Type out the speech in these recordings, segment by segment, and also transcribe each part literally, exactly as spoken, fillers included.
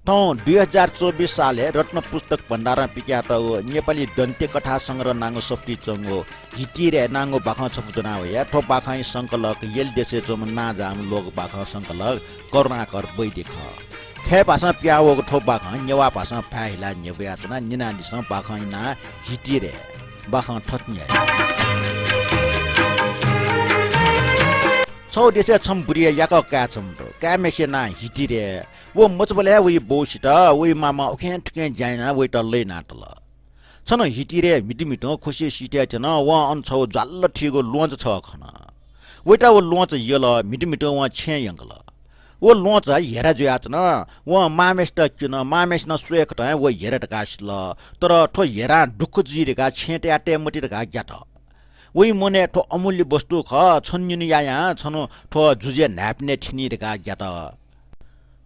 थौं दुई हजार चौबिस सालय् रत्न पुस्तक भण्डारं पिकयातःगु नेपाली दन्त्य कथा संग्रह नांगु सफुतिइ च्वंगु हितिरे नांगु बाखं छपु ज्वना वया। थ्व बाखंया संकलक यल देशय् च्वंम्ह नांजाःम्ह लोक बाखं संकलक करुणाकर वैद्य खः। खय् भाषां पिहां वःगु थ्व बाखं नेवाः भाषां भाय् हिलाः न्ह्यब्वयाच्वना। न्यनादिसँ बाखंया नां हितिरे। बाखं थथे न्ह्याइ। छगू देशय् छम्ह बुरिया याकः काय् छम्ह दु। काय्‌म्हेसिया नां हितिरे। व मचाबलय् हे वइ बौसित वइ मामां उखें थुखें ज्या यानाः वइत लय् यानातल। छन्हु हितिरे म्हितुम्हितुं खुसिया सिथय् थ्यन। वं अन छगू ज्वाल्ल थीगु ल्वहंचा छगः खन। वइत व ल्वहंचा यल। म्हितुम्हितुं वं छेँय् यंकल। व ल्वहंचा हेरा जुयाच्वन। वं मांम्हेसित क्यन। मांम्हेसिनं स्वये कथं हे व हेरा धकाः सिल। तर थ्व हेरां दुःख जुइ धकाः छेँय् तयातये मते धकाः ग्यात। वइ मनय् थ्व अमूल्य वस्तु खः, छन्हु निन्हु यायां छन्हु थ्व जुजुया न्हाय्‌पनय् थ्यनी धकाः ग्यात।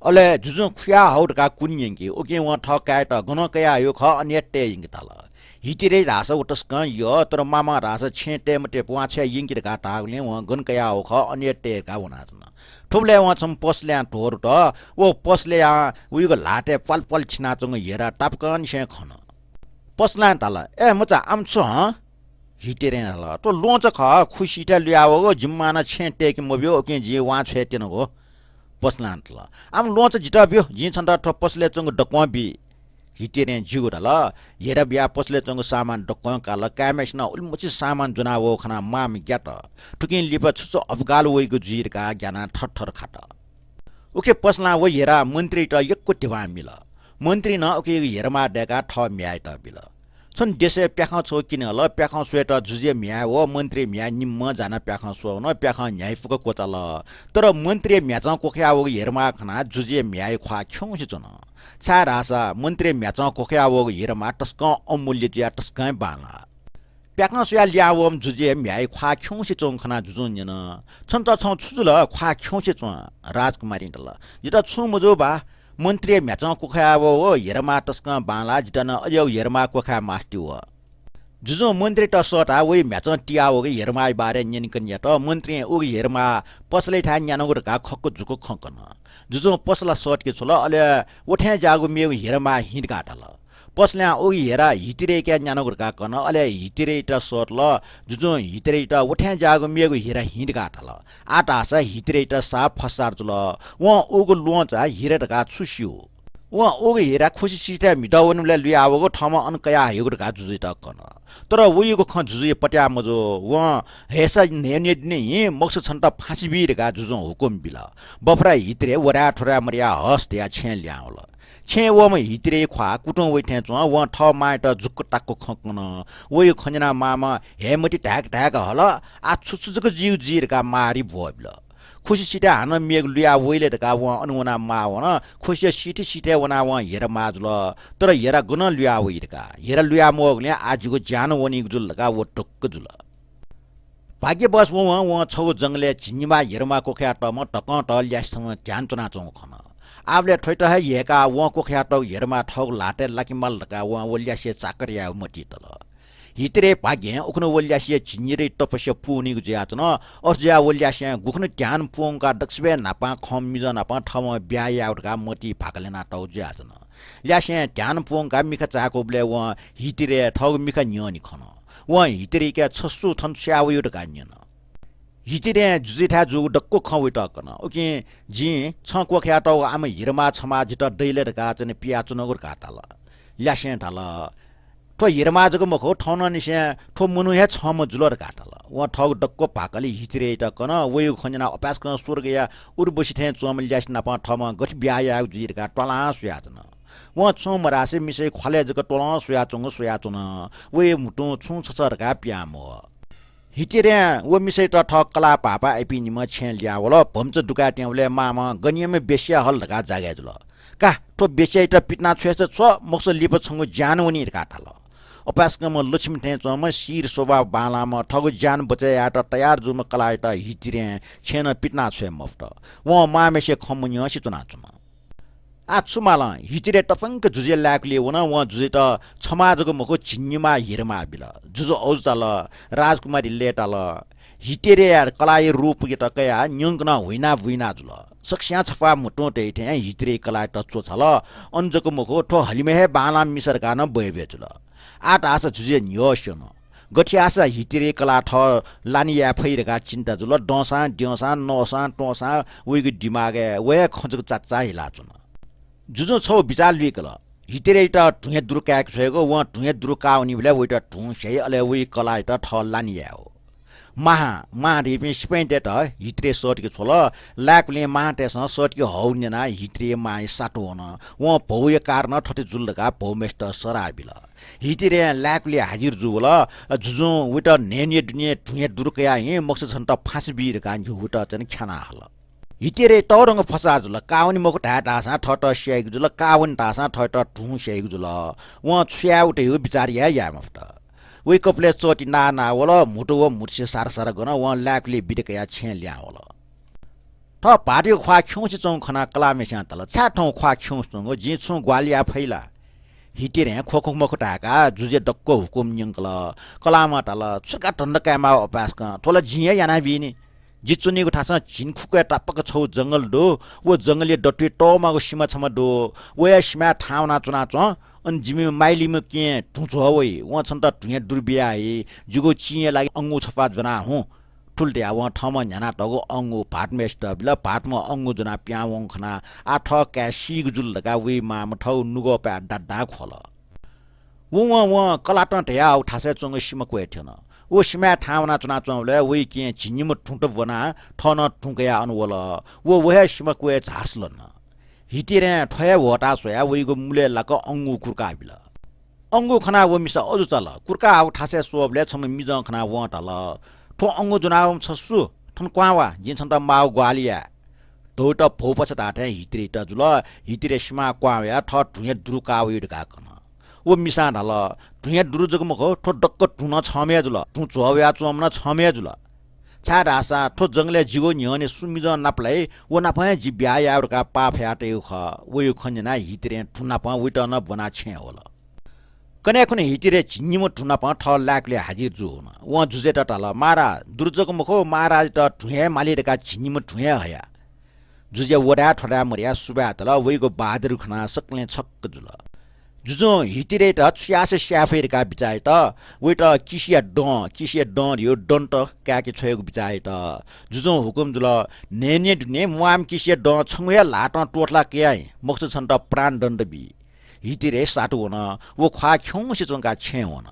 अले जुजुं खुया हउ धकाः कुने यंकी। उकिं वं थः काय्‌यात गनं कयाहयागु खः अन हे तये यंके धाल। हितिरे धाःसा व तसकं यः, तर मामां धाःसा छेँय् तये मते, प्वांछ्वया यंकि धकाः धाःगुलिं वं गन कयाहउ खः अन हे तये धकाः वनाच्वन। थुबलय् वं छम्ह पसलयां ध्वरुत। व पसलयां वइगु ल्हातय् प्वाल प्वाल थिनाच्वंगु हेरा तापाकंनिसें खन। पसलां धाल, "ए मचा, आम छु हं?" हितिरें धाल, "थ्व ल्वहंचा खः, खुसिथाय् लुयावःगु, जिमि मांनं छेँय् तय्‌के मब्यू, उकिं जिं वां छ्वये त्यनागु।" पसलां धाल, "आम ल्वहंचा जितः ब्यु, जिं छन्त थ्व पसलय् च्वंगु दक्वं बी।" हितिरें ज्यूगु धाल। हेरा बियाः पसलय् च्वंगु सामान दक्वं काल। काय्‌म्हेसिनं उलिमछि सामान ज्वनावःगु खनाः मांम्ह ग्यात। थुकिं लिपा छु छु अबगाल वइगु जुइ धकाः ग्यानाः थरथर खात। उखे पसलां व हेरा मन्त्रीयात यक्व धिबां मिल। मन्त्रीं नं उखेयागु हेरमाः दय्‌काः थः म्ह्याय्‌यात बिल। छन्हु देशय् प्याखं छगू क्यने हल। प्याखं स्वयेत जुजुया म्ह्याय् व मन्त्रीया म्ह्याय् निम्हं जानाः प्याखं स्वः वन। प्याखं न्ह्याइपुक क्वचाल। तर मन्त्रीया म्ह्याय्‌यां क्वखाया वःगु हेरमाः खनाः जुजुया म्ह्याय्‌या ख्वाः खिउँसे च्वन। छाय्‌धाःसा मन्त्रीया म्ह्याय्‌यां क्वखाया वःगु हेरमाः तसकं अमूल्य जुयाः तसकं बांलाः। प्याखं स्वयाः लिहां वःम्ह जुजुया म्ह्याय्‌या ख्वाः खिउँसे च्वंगु खनाः जुजुं न्यन, "छन्त छं छु जुल, ख्वाः खिउँसे च्वं?" राजकुमारीं धाल, "जितः छुं मजू बा, मन्त्रीया म्ह्याय्‌यां क्वखाया वःगु हेरमाः तसकं बांलाः, जितः नं अज्याःगु हेरमाः क्वखाये मास्ति वः।" जुजुं मन्त्रीयात सःताः वइ म्ह्याय्‌यां तिया वःगु हेरमाःया बारे न्यनेकने यात। मन्त्रीं उगु हेरमाः पसलय्‌थाय् न्यानागु धकाः खक्व जुक्व खँ कन। जुजुं पसला सःतके छ्वल, अले व थें ज्याःगु मेगु हेरमाः हिं धकाः धाल। पसलां उगु हेरा हितिरेयाके न्यानागु धकाः कन, अले हितिरेयात सःतल। जुजुं हितिरेयात व थें ज्याःगु मेगु हेरा हिं धकाः धाल। आः धाःसा हितिरेयात साप फस्सार जुल। वं उगु ल्वहंचा हिरा धकाः छु स्यू? वं उगु हेरा खुसिसिथय् म्हितः वनेबलय् लुयावःगु, थःम्हं अन कयाहयागु धकाः जुजुयात कन। तर वयागु खँ जुजुया पत्याः मजू। वं हय्‌सा न्हय्‌न्हय् दिनय् हिं, मखुसा छन्त फाँसी बी धकाः जुजुं हुकुम बिल। बफराय् हितिरे वधाय् थ्वधाय् मदयाः हस धयाः छेँय् लिहां वल। छेँय् वःम्ह हितिरेया ख्वाः कुतुं वइ थें च्वं। वं थः मांयात जुक्क ताक्क खँ कन। वयागु खँ न्यनाः मांम्हं हये मते धाय्‌क धाय्‌क हल, "आः छु छु जक जुइगु जुइ" धकाः माःरि ब्वःबिल। खुसिसिथय् हानं मेगु लुया वइ ले धकाः वं अन वनाः माः वन। खुसिया सिथसिथय् वनाः वं हेरा माः जुल। तर हेरा गनं लुया वइ धकाः। हेरा लुया मवःगुलिं आः जिगु ज्यान वनीगु जुल धकाः व ढुक्क जुल। भाग्यवश वं, वं छगू जंगलय् झिंनिमाः हेरमाः क्वखायातःम्ह धकंतः ल्यासे छम्ह ध्यान च्वनाच्वंगु खन। आःबलय् थ्वयात हे यय्‌काः वं क्वखायातःगु हेरमाः थःगु ल्हातय् लाकेमाल धकाः वं व ल्यासेया चाकर यायेगु मतिइ तल। हितिरेया भाग्यं उखुन्हु व ल्यासेया झिंनिदँया तपस्या पूवनीगु जुयाच्वन। अथे जुयाः व ल्यासें गुखुन्हु ध्यान पूवंकाः दक्वसिबय् न्हापां खंम्ह मिजं नाप थःम्हं ब्याहा यायेगु धकाः मतिइ भाकल यानातःगु जुयाच्वन। ल्यासें ध्यान पूवंकाः मिखा चाय्‌कूबलय् वं हितिरेया थःगु मिखा न्ह्यःने खन। वं हितिरेयाके छ सु थन स्वया वयागु धकाः न्यन। हितिरें जुजुयाथाय् जूगु दक्व खँ वयात कन। उकिं जिं छं क्वखायातःगु आम हेरमाः छमाः जितः दइ ले धकाः च्वने पियाच्वनागु धकाः धाल। ल्यासें धाल, "थ्व हेरमाः जक मखु, थौंनंनिसें थ्व मनू हे छंम्ह जुल" धकाः धाल। वं थःगु दक्व भाकल हितिरेयात कन। वयागु खँ न्यनाः अपाय्‌सकं स्वर्गया उर्वशी थें च्वंम्ह ल्यासे नाप थःम्हं गथे ब्याहा यायेगु जुइ धकाः त्वालां स्वयाच्वन। वं छुं मधासे मिसाया ख्वालय् जक त्वलं स्वयाच्वंगु स्वयाच्वन। वया म्हुतुं छुं छछः धकाः पिहां मवः। हितिरें व मिसायात थः कलाः भाःपा अय्‌पिं निम्हं छेँय् लिहां वल। भम्चा दुकाये त्यंबलय् मांम्हं गन याम्ह वेश्या हल धकाः जागय् जुल। का, थ्व वेश्यायात पितिना छ्वयेसा छ्व, मखुसा लिपा छंगु ज्यान वनी धकाः धाल। अपाय्‌सकंम्ह लक्ष्मी थें च्वंम्ह, शीर स्वभाव बांलाःम्ह, थःगु ज्यान बचय् यायेत तयार जूम्ह कलाःयात हितिरें छेँय् नं पितिना छ्वये मफुत। वं मांम्हेसिया खँ मन्यंसे च्वनाच्वन। आः छु मालं? हितिरे ततंक जुजुया लाय्‌कुलिइ वन। वं जुजुयात छमाः जक मखु, झिंनिमाः हेरमाः बिल। जुजु अजू चाल, राजकुमारी लय्‌ताल। हितेरया कलाःया रूपयात कयाः न्यंकनं हुइना बुइना जुल। सकस्यां छप्वाः म्हुतुं तइ थें हितेरया कलाःयात च्वछाल। अन जक मखु, थ्व हलिमय् हे बांलाःम्ह मिसा धकाः नं बय्बय् जुल। आः धाःसा जुजुया न्ह्यः स्यन। गथे याःसा हितेरया कलाः थः लानि याये फइ धकाः चिन्ता जुल। दंसां द्यंसां नःसां त्वंसां वइगु दिमागय् व हे खँ जक चाचाः हिलाच्वन। जुजुं छगू बिचाः लुइकल। हितेरयात धुँया दुरु काय्के छ्वयेगु, वं धुँया दुरु काः वनीबलय् वइत धुँ स्याइ, अले वइ कलाःयात थः लानि यायेगु। माहां, माहां धइपिं सिपाइँतय्त हितेरया सःतके छ्वल। लाय्कुलिं माहांतय्सं सःतके हःगु न्यनाः हितेरया मांया सातु वन। वं भौया कारणं थथे जुल धकाः भौम्हेसित सराः बिल। हितेरया लाय्कुलि हाजिर जूवल। जुजुं वइत न्हय्न्हय् दुने धुँया दुरु कयाः हिँ, मखुसा छन्त फाँसी बी धकाः वइत चाहिँ ख्यानाः हल। हितेरया तःधंगु फसाः जुल। काः वने मखु धाये धाःसां थःत स्याइगु जुल, काः वने धाःसां थःत धुँ स्याइगु जुल। वं छु याये धइगु बिचाः याये याये मफुत। वइ कपालय् चःति नाः नाः वल, म्हुतु व म्हुतुसे सारा सारा गन। वं लाय्कुलिइ बिदा कयाः छेँय् लिहां वल। थः भाःतयागु ख्वाः खिउँसे च्वंगु खनाः कलाःम्हेस्यां धाल, "छाय् थौं ख्वाः खिउँसे च्वंगु? जिं छुं ग्वाहालि याये फइ ला?" हितेरं ख्वखु मखु धाय्काः जुजुया दक्व हुकुम न्यंकल। कलाःम्हं धाल, "छु धकाः धन्दा कायेमाःगु अपाय्सकं? थ्व ला जिं हे यानाबी नि। जि च्वनीगु थासं झिंखुक्वय् तापाक छगू जंगल दु। व जंगलया दथुइ तःमागु सिमा छम्ह दु। वया सिमाय् थाहां वनाः च्वनाच्वँ। अन जिमि माइलिमि केहेँ धुँ झ्वः वइ। वं छन्त धुँया दुरु बियाः हइ। जिगु चिंया लागि अंगू छप्वाः ज्वनाः हुँ।" थुलि धयाः वं थःम्हं न्ह्यानातःगु अंगू भाःतम्हेसित बिल। भाःतम्हं अंगू ज्वनाः पिहां वंगु खनाः आः थः काय् सीगु जुल धकाः वइ मांम्ह थःगु नुगःपाय् दादां ख्वल। वं वं वं कलातं धयाहःगु थासय् च्वंगु सिमा क्वय् थ्यन। व सिमाय् थाहां वनाः च्वनाच्वंबलय् वइ केहेँ झिंनिम्ह धुँत ब्वनाः थः नं धुँ कयाः अन वल। व व हे सिमा क्वय् झासलन। हितेरं थ्व हे ह्वःताः स्वयाः वइगु मुलय् लाक अंगू कुर्काः बिल। अंगू खनाः व मिसा अजू चाल। कुर्काः हाःगु थासय् स्वःबलय् छम्ह मिजं खनाः वं धाल, "थ्व अंगू ज्वनावःम्ह छ सु? थन क्वहां वा, जिं छन्त माःगु ग्वाहालि याये।" धौत भौपासा धाःथें हितेरयात जुल। हितेरया सिमां क्वहां वयाः थः धुँया दुरु काः वइ धकाः कन। व मिसां धाल, "धुँया दुरु जक मखु, थ्व दक्व धुँ नं छम्ह हे जुल, धुँ झ्वः वयाच्वंम्ह नं छम्ह हे जुल। छाय्धाःसा थ्व जंगलय् जिगु न्ह्यःने सु मिजं नापलाइ, व नाप हे जि ब्याहा यायेगु धकाः पाफयातयागु खः।" वयागु खँ न्यनाः हितेरं धुँ नाप वइत नं ब्वनाः छेँय् वल। कन्हय् खुन्हु हितेरं झिंनिम्ह धुँ नाप थः लाय्कुलय् हाजिर जूवन। वं जुजुयात धाल, "महाराज, दुरु जक मखु, महाराजयात धुँ हे माली धकाः झिंनिम्ह धुँ हे हया।" जुजुया व धाये थ्व धाये मदयाः सुभाय् धाल। वइगु बहादुरी खनाः सकलें छक्क जुल। जुजुं हितेरयात छु याःसा स्याये फइ धकाः बिचाः यात। वइत किसिया दँ, किसिया दँ धइगु दन्त काय्के छ्वयेगु बिचाः यात। जुजुं हुकुम जुल, "न्हय्न्हय् दुने म्वाःम्ह किसिया दँ छंगु हे ल्हातं त्वथला कयाः हिँ, मखुसा छन्त प्राणदण्ड बी।" हितेरं सातु वन। व ख्वाः खिउँसे च्वंकाः छेँय् वन।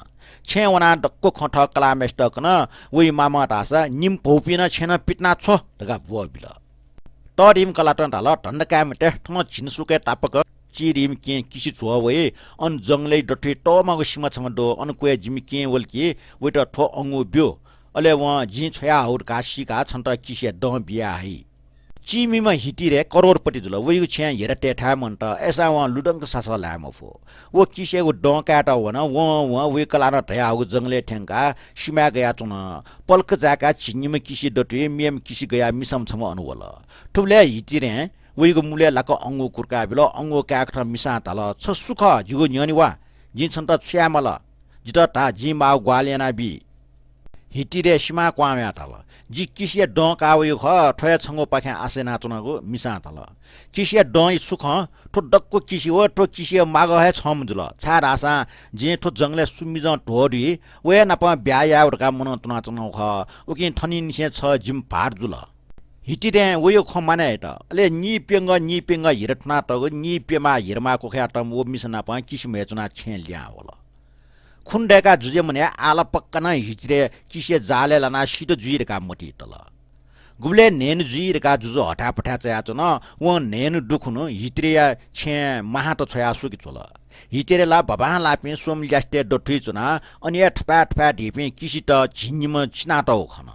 छेँय् वनाः दक्व खँ थः कलाःम्हेसित कन। वइ मामं धाःसा, "निम्ह भौपिं नं छेँनं पितिना छ्व" धकाः ब्वः बिल। तःधिम्ह कलातं धाल, "धन्दा काये मते, थन झिंसुकय् तापाक चिधिम्ह केहेँ किसि झ्वः वइ। अन जंगलय् दथुइ तःमागु सिमा छम्ह दु, अन क्वय् जिमि केहेँ वल कि वइत थ्व अंगू ब्यु। अले वं जिं छु याये हउ धकाः सीकाः छन्त किसिया दँ बिया हइ।" चीमिम्ह हितेरं करोडपति जुल। वइगु छेँय् हेरा तयेथाय् मन्त। अय्सां वं लुधंक सासः ल्हाये मफु। व किसियागु दँ कायेत वन। वं वं वइ कलातं धयाहःगु जंगलय् थ्यंकाः सिमाय् गयाच्वन। पलख जाय्काः झिंनिम्ह किसि दथुइ मेम्ह किसि गयाः मिसाम्ह छम्ह अन वल। थुबलय् हितेरं वइगु मुलय् लाक अंगू कुर्काः बिल। अंगू काय्कथं मिसां धाल, "छ सु खः? जिगु न्ह्यःने वा। जिं छन्त छु याये माल? जितः धा, जिं माःगु ग्वाहालि यानाबी।" हितेरं सिमां क्वहां वयाः धाल, "जि किसिया दँ काः वइगु खः, थ्व हे छंगुपाखें आशा यानाच्वनागु।" मिसां धाल, "किसिया दँया छु खँ? थ्व दक्व किसि व थ्व किसिया मागः हे छम्ह जुल, छाय्धाःसा जिं थ्व जंगलय् सु मिजं ध्वः दुइ, व हे नाप ब्याहा यायेगु धकाः मनंतुनाच्वनागु खः। उकिं थनिंनिसें छ जिमि भाःत जुल।" हितेरं वयागु खँ मानय् यात। अले नीप्यंगः नीप्यंगः हिरा थुनातःगु नीप्यमाः हिरामाः क्वखयातःम्ह व मिसा नाप किसि म्हय् च्वनाः छेँय् लिहां वल। खुन्हु दय्काः जुजुया मनय् आः ला पक्का नं हितेरं किसिया जालय् लानाः सित जुइ धकाः मतिइ तल। गुबलय् न्हय्न्हु जुइ धकाः जुजु हथाय् पथाय् चायाच्वन। वं न्हय्न्हु दुखुन्हु हितेरया छेँय् माहांत छ्वयाः स्वके छ्वल। हितेरं ला भबां लाःपिं स्वम्ह ल्यासेतय् दथुइ च्वनाः अन हे थपाय् थपाय् धइपिं किसित झिंनिम्ह चिनातःगु खन।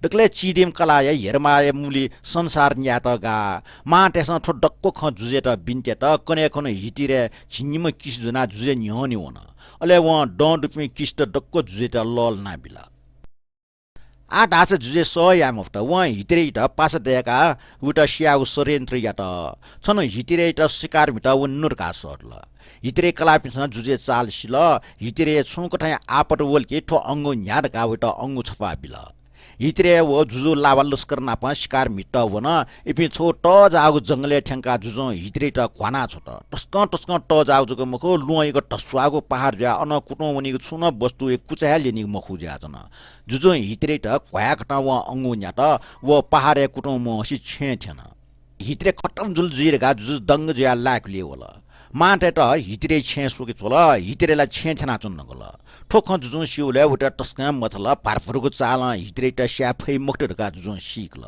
दकलय् चिधिम्ह कलाःया हिरामाःया मुलि संसार न्यायेत गाः। मांतय्सं थ्व दक्व खँ जुजुयात बिन्ति यात। कन्हय् खुन्हु हितेरं झिंनिम्ह किसि ज्वनाः जुजुया न्ह्यःने वन। अले वं दँ दुपिं किसित दक्व जुजुयात लःल्हाना बिल। आः धाःसा जुजुं सह याये मफुत। वं हितेरयात पासा दय्काः वइत सियागु षड्यन्त्र यात। छन्हु हितेरयात शिकार म्हितः वने नु धकाः सःतल। हितेरया कलाःपिन्सं जुजुया चाल सिल। हितेरया छुं कथंया आपत वल कि थ्व अंगू न्ह्या धकाः वइत अंगू छप्वाः बिल। हितिरे व जुजु लावा लस्कर नाप शिकार म्हित वन। इपिं छगू तःजाःगु जंगलय् थ्यंकाः जुजुं हितिरेत घ्वाना छ्वत। तसकं तसकं तःजाःगु जक मखु, ल्वहंयागु धस्वाःगु पहाड जुयाः अन कुतुं वनीगु छुं नं वस्तुया कुचा हे ल्यनीगु मखु जुयाच्वन। जुजुं हितिरेत घ्वाये कथं वं अंगू न्ह्यात। व पहाडय् कुतुं मवंसे छेँय् थ्यन। हितिरे खतम जुल जुइ धकाः जुजु दंग जुयाः लाय्‌कुलिइ वल। मांतय्‌त हितिरे छेँय् स्वके छ्वल, हितिरे ला छेँय् थ्यनाच्वने धुंकल। थ्व खँ जुजुं स्यूबलय् वयात तसकं मछाल, भारभरको चालं हितिरेत स्याये फइ मखुत धकाः जुजुं सीकल।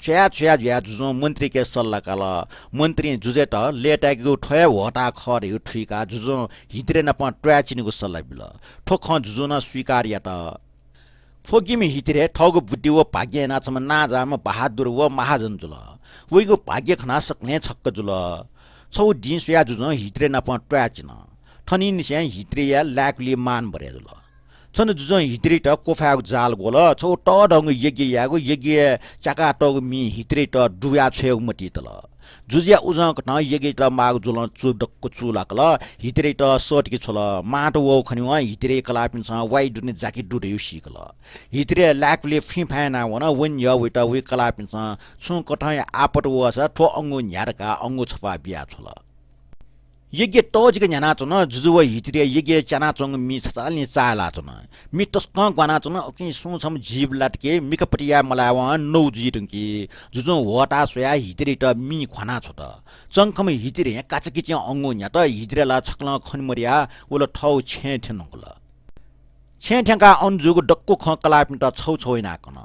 छ्वया छ्वया जुयाः जुजुं मन्त्रीके सल्लाह काल। मन्त्रीं जुजुयात लय्‌ताय्‌केगु थ्व हे ह्वःताः खः धइगु थुइकाः जुजुं हितिरे नाप त्वाये चिनेगु सल्लाह बिल। थ्व खँ जुजुं नं स्वीकार यात। थ्व गिमि हितिरे थःगु बुद्धि व भाग्यं यानाः छम्ह नांजाःम्ह बहादुर व महाजन जुल। वइगु भाग्य खनाः सकलें छक्क जुल। छगू दिं स्वयाः जुजुं हितिरे नाप त्वाये चिन। थनिंनिसें हितिरेया लाय्‌कुलिइ मान बढे जुल। छन्हु जुजुं हितिरेत क्वफायेगु जाल ग्वल। छगू तःधंगु यज्ञ यायेगु, यज्ञय् च्याकातःगु मिं हितिरेत दुया छ्वयेगु मतिइ तल। जुजुया उजं कथं यज्ञयात माःगु ज्वलं चु दक्व चूलाकल। हितिरेत सःतके छ्वल। मांत वःगु खनेवं हितिरे कलाःपिन्सं वाइ दुने जाके दु धइगु सीकल। हितिरे लाय्‌कुलिइ फिंफां यानाः वन। वने न्ह्यः वयात वइ कलाःपिन्सं छुं कथंया आपत वःसा थ्व अंगू न्ह्या धकाः अंगू छपा बिया छ्वल। यज्ञ तःजिक न्ह्यानाच्वन। जुजु व हितिरे यज्ञय् च्यानाच्वंगु मि छचाःलिं चाःहिलाच्वन। मि तसकं ग्वानाच्वन। उकिं सुं छम्ह जीव लातके मिखापति याये मलायेवं नौ जुइ धुंकी। जुजुं ह्वःताः स्वयाः हितिरेत मिं घ्वाना छ्वत। चंखम्ह हितिरें काचाकिचिं अंगू न्ह्यात। हितिरे ला छकलं खने मदयाः व ला थःगु छेँय् थ्यने धुंकल। छेँय् थ्यंकाः अन जूगु दक्व खँ कलाःपिन्त छगू छगू यानाः कन।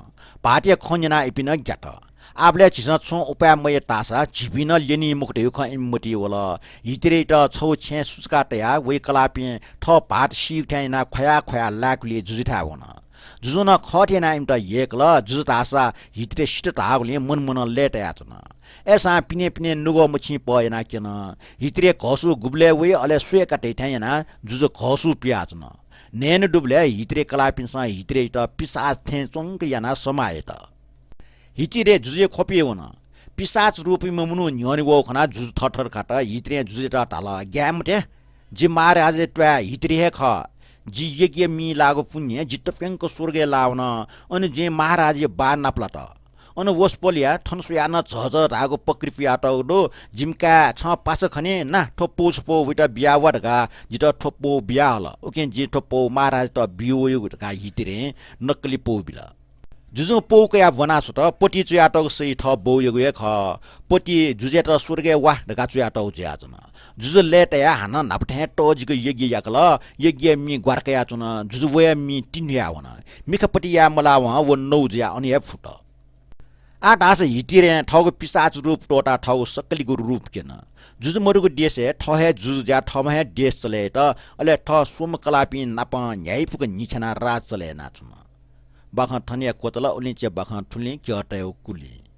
भाःतया खँ न्यनाः इपिं नं ग्यात। आबलय् झीसं छुं उपाय मयात धाःसा झीपिं नं ल्यनी मखु धइगु खँ इमि मतिइ वल। हितिरेत छगू छेँय् सुचुका तयाः वइ कलाःपिं थः भाःत सीगु थें यानाः ख्वया ख्वया लाय्‌कुलिइ जुजुथाय् वन। जुजुं नं खः थें यानाः इमित यय्‌कल। जुजु धाःसा हितिरे सित धाःगुलिं मनमनं लय्‌तायाच्वन। अय्‌सां पिने पिने नुगः मछिं पह यानाः क्यन। हितिरे घःसू गुबलय् वइ, अले स्वयेका तइ थें यानाः जुजु घःसू पियाच्वन। न्हय्‌न्हु दुबलय् हितिरे कलाःपिन्सं हितिरेयात पिशाच थें च्वंक यानाः समाः यात। हितिरे जुजुया ख्वपि वन। पिशाच रूपीम्ह मनू न्ह्यःने वःगु खनाः जुजु थरथर खात। हितिरें जुजुयात धाल, "ग्याये मते, जि महाराजया त्वाय् हितिरे हे खः। जि यज्ञय् मिं लाःगु पुण्यं जि तप्यंक स्वर्गय् लाः वन। अन जिं महाराजया बाः नापलात। अन वसपोलया थन स्वयाः नं झःझः धाःगु पक्रि पुयातःगु दु। जिमि काय्, छं पासा खनी, ना थ्व पौ छपौ वइत बिया वा धकाः जितः थ्व पौ बियाहल। उकिं जिं थ्व पौ महाराजयात ब्यूवयागु" धकाः हितिरें नक्कली पौ बिल। जुजुं पौ कयाः ब्वना स्वत। पति च्वयातःगु सही थः बौयागु हे खः। पति जुजुयात स्वर्गय् वा धकाः च्वयातःगु जुयाच्वन। जुजु लय्‌तायाः हानं न्हापा थें तःजिक यज्ञ याकल। यज्ञय् मि ग्वारा कयाच्वन। जुजु वया मि तिन्हुयाः वन। मिखापति याये मलावं व नौ जुयाः अन हे फुत। आः धाःसा हितिरें थःगु पिशाच रूप त्वःताः थःगु सक्कलिगु रूप क्यन। जुजु मदुगु देशय् थः हे जुजु जुयाः थःम्हं हे देश चले यात। अले थः स्वम्ह कलाःपिं नाप न्ह्याइपुक न्हिथ्यानाः राज चले यानाच्वन। बाखं थन हे क्वचाल। उलिं च्वय् बाखं थुलिं, क्यः तयेगु कुलिं।